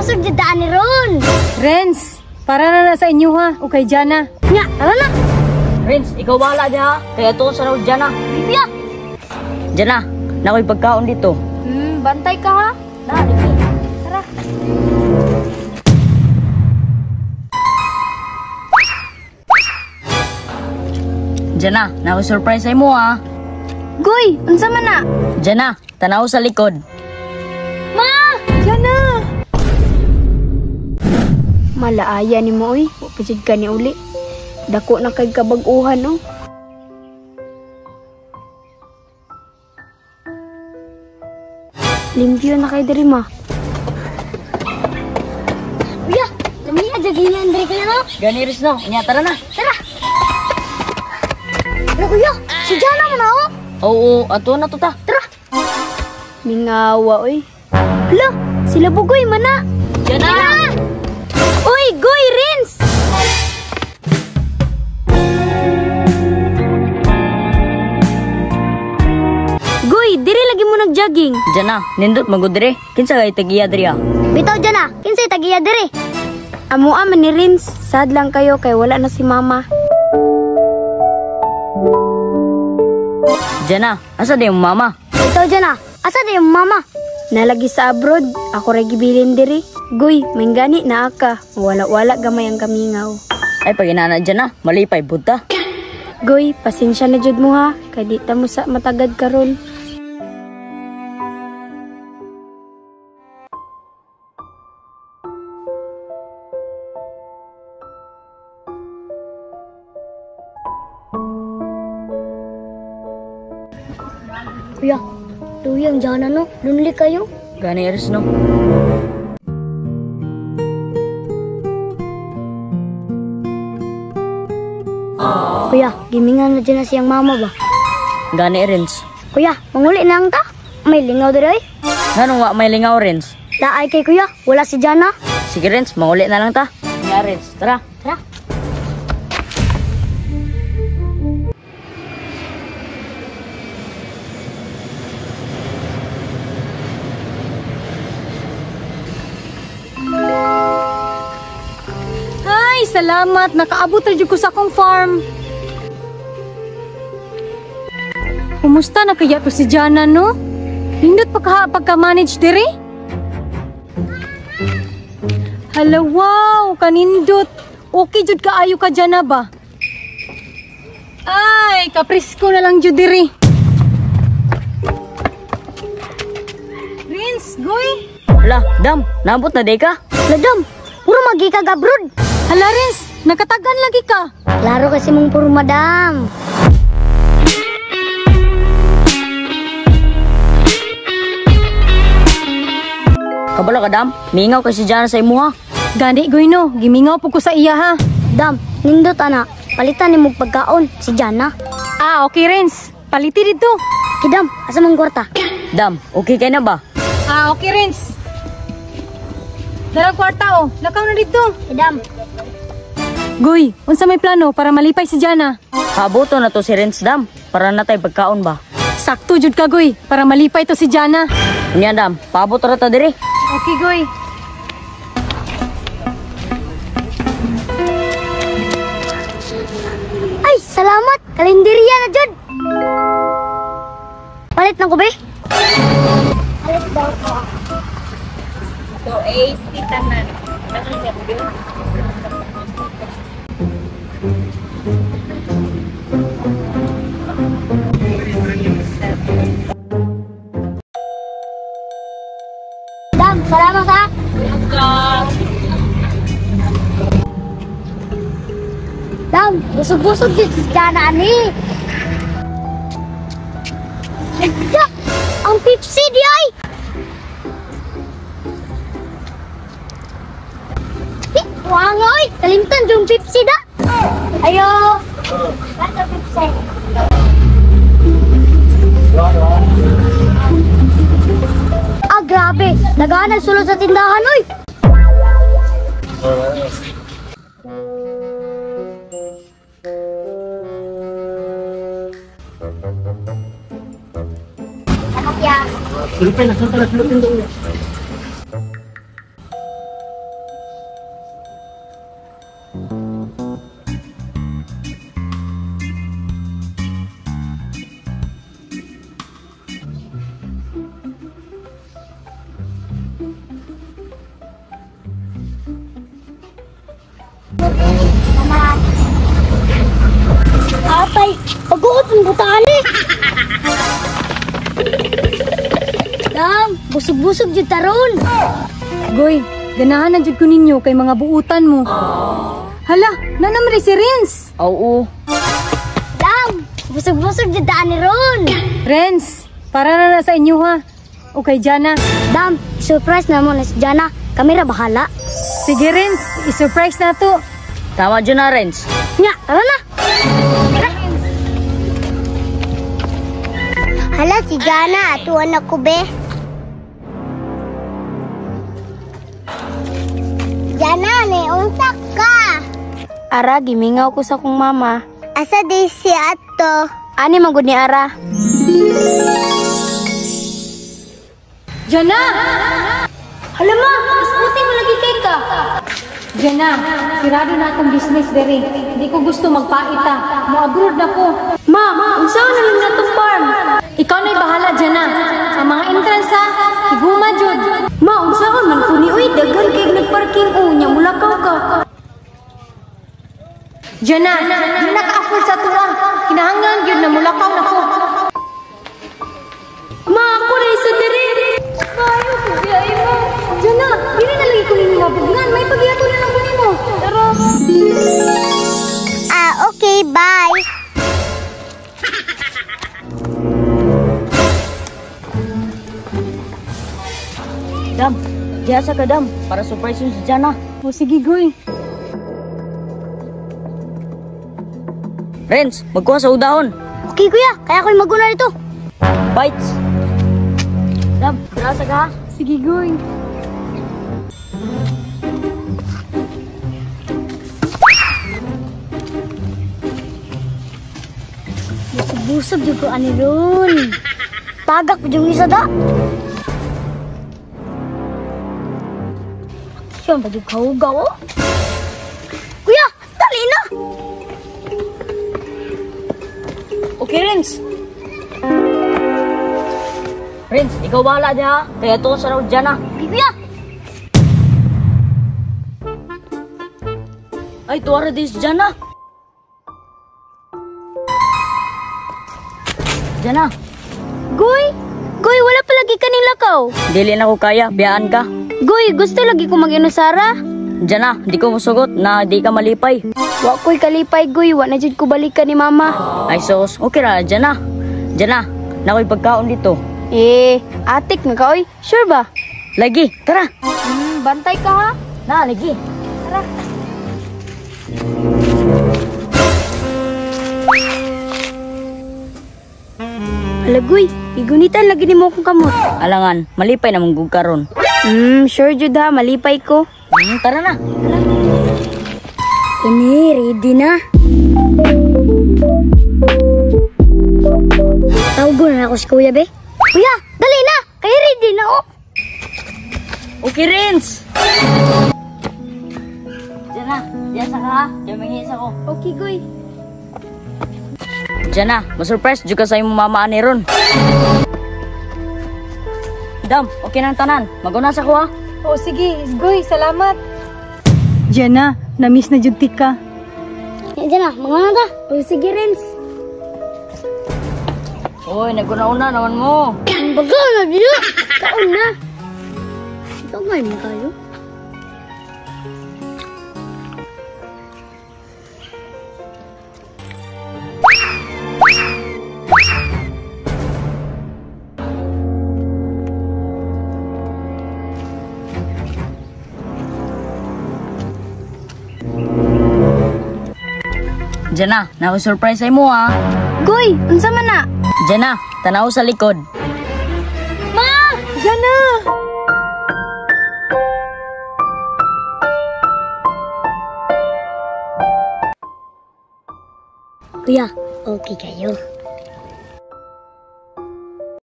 Busog-busog jud daan ni ron. Renz, para na na sa inyo ha, o kay Jana. Nya, tara na. Renz, ikaw bahala diha ha. Kaya tuon sa raw Jana. Kuya. Jana, nakoy pagkaon dito. Bantay ka ha. Dali. Tara. Jana, nakoy surprise sa imo ha. Goy, unsa man na? Jana, tanaw sa likod. Ma! Jana! Malaaya ni mo oy, wa pa jud ka ni uli. Dako na kay kabag-uhan oh. Limpyo na kay diri ma. Kuya, lami adya ganyan diri kayo no? Gani ris no, unya tara na. Tara. Ano kuya? Si Jana man oh. Oo, ato na to ta. Tara. Mingawa oy. Hala, sila bugoy mana. Jana! Uy, Goy, Rins! Goy, diri lagi mo nagjogging. Jana, nindot magud diri. Kinsa kay tagiya diri ah? Bitaw Jana, kinsay tagiya diri? Amoa man ni Rins, sad lang kayo kay wala na si mama. Jana, asa di yung mama? Bitaw Jana, asa di yung mama? Nalagi sa abroad, ako ra gibilin diri. Goy, minggani na aka. Wala-wala gamay ang kamingaw. Ay, pag inana Jana, malipay buta. Goy, pasensya na jud mo ha, kay di ta mo sa matagad karon. Kuya, luyang Jana no, lonely kayo. Gani Iris no. Kuya, gimingan na dyan na siyang mama ba? Gani Rins. Kuya, manguli na ang ta. May lingaw diri oy. Nganong wa may lingaw Rins? Laay kay kuya, wala si Jana. Sige Rins, manguli na lang ta. Nga Rins, tara. Tara. Ay, salamat. Nakaabot na jud ko sa akong farm. Kumusta na kaya to si Jana, no? Nindot pa kaha pagka-manage diri? Hala, wow! Kanindot! Okay jud kaayo ka Jana ba? Ay, kapresko na lang jud diri. Rins, goy! Hala, dam! Naabot na day ka? Hala, dam! Puro magi ka gabrod! Hala, Rins! Nakatagan lagi ka! Klaro kasi mong puro madam. Kabalo ka, dam? Mingaw kay si Jana sa imuha. Gani, goy no. Gimingaw po ko sa iya, ha? Dam, nindot ana. Palitan ni mong pagkaon, si Jana. Ah, okay, Rins. Paliti dito. Kay dam, asa mong kwarta? Dam, okay kay na ba? Ah, okay, Rins. Darang kwarta, oh. Lakaw na dito. Kay dam. Goy, unsa may plano para malipay si Jana? Haboto na to si Rins, dam. Para natay pagkaon ba? Sakto jud ka, Goy. Para malipay to si Jana. Unya, dam. Paabot ra ta diri. Okay, Goy. Ay, salamat. Kalenderya na jud. Palit ng kubi? Palit daw ko. 280 tanan. Dam, salamat ha. Dam, busog-busog dito si Jana ani. Nagda, ang Pepsi di ay. Eh, wanga oy, kalimtan yung Pepsi da. Ayo. Basta Pepsi. Ah, grabe. Nagahan ang sulod sa tindahan, oy. Patay, pag-uot ang butaan eh. Dam, busog-busog jud taron. Goy, ganahan na jud ko ninyo kay mga buutan mo. Hala, nanamri si Renz. Oo. Dam, busog-busog jud daan ni ron. Renz, para na sa inyo ha. Okay, Jana. Dam, surprise na mo na si Jana. Kami ra bahala. Sige, Renz, i-surprise na to. Tama dyan na, Renz. Nya, tara na. Hala, si Jana. Atuan ako, be. Jana, naunsa ka. Ara, gimingaw ko sa kong mama. Asa di si ato? Ani man gud ni Ara. Jana! Hala ma, isputi mo lagi kay ka. Jana, sirado na akong business dere. Hindi ko gusto magpaita. Mo-abroad na ko. Ma, unsa na lang natong farm? Ikaw na'y bahala, Jana. Ang mga entrance ha, higuma jud. Ma, unsaon man ko ni uy, daghan kay nagparking o nya mulakaw ka. Jana, di na ka-afford sa tuwa. Kinahanglan gyud na mulakaw na ko. Ma, ako na isa diri. Maayo ko biyahe mo. Jana, dili na lagi ko ninyo mabugnan. May pagiyato na lang ko nimo. Tara. Ah, okay, bye. Dam, diya sa ka, Dam. Para surprise yun si Jana. O sige, Goy. Renz, magkuha sa udahon. Okay, kuya. Kaya ako'y maguna dito. Bites. Dam, diya sa ka ha. Sige, Goy. Busog-busog jud ko ani ron. Tagak pa jud isa da. Siya ba jud kahugaw oh? Kuya, dali na. Okay, Renz. Renz, ikaw bahala diha ha. Kaya tuon sa raw Jana. Okay, kuya. Ay, tuwara din si Jana. Jana. Goy, Goy, wala pa lagi kaning lakaw. Dili na ko kaya, biyaan ka. Goy, gusto lagi ko mag-inusara. Jana, di ko musugot na di ka malipay. Wa ko'y kalipay, Goy, wa na jud ko balikan ni mama. Ay sos, okay ra, Jana. Jana, nakoy pagkaon dito. Eh, atik na ka, oy. Sure ba? Lagi, tara. Bantay ka ha. Na, lagi. Tara. Alagoy, igunitan lagi nimo akong kamot. Alangan, malipay na mong karon. Sure jud ha, malipay ko. Tara na. Tara. Ini ready na. Tawgon na ako si Kuya, be. Kuya, dali na! Kaya ready na, oh! Okay, Renz! Diyan na, diyan sa ka ha. Diyan mangihis ako. Okay, Goy. Diyan na, masurprise juga sa imong mama ani ron. Dam, okay nang tanan. Maguna sa ko ha. Oh, sige, Goy, salamat. Diyan na, na-miss na jud tika. Diyan na, mga na ta. Oh, sige, Renz. Oy, naguna-una naman mo. Ang bagal na dito. Kaon na. Ikaw nga mo kayo. Diyan na, nako-surprise sa imo ha. Goy, unsa man na? Diyan na, tanaw sa likod. Ma! Diyan na! Kuya, okay kayo.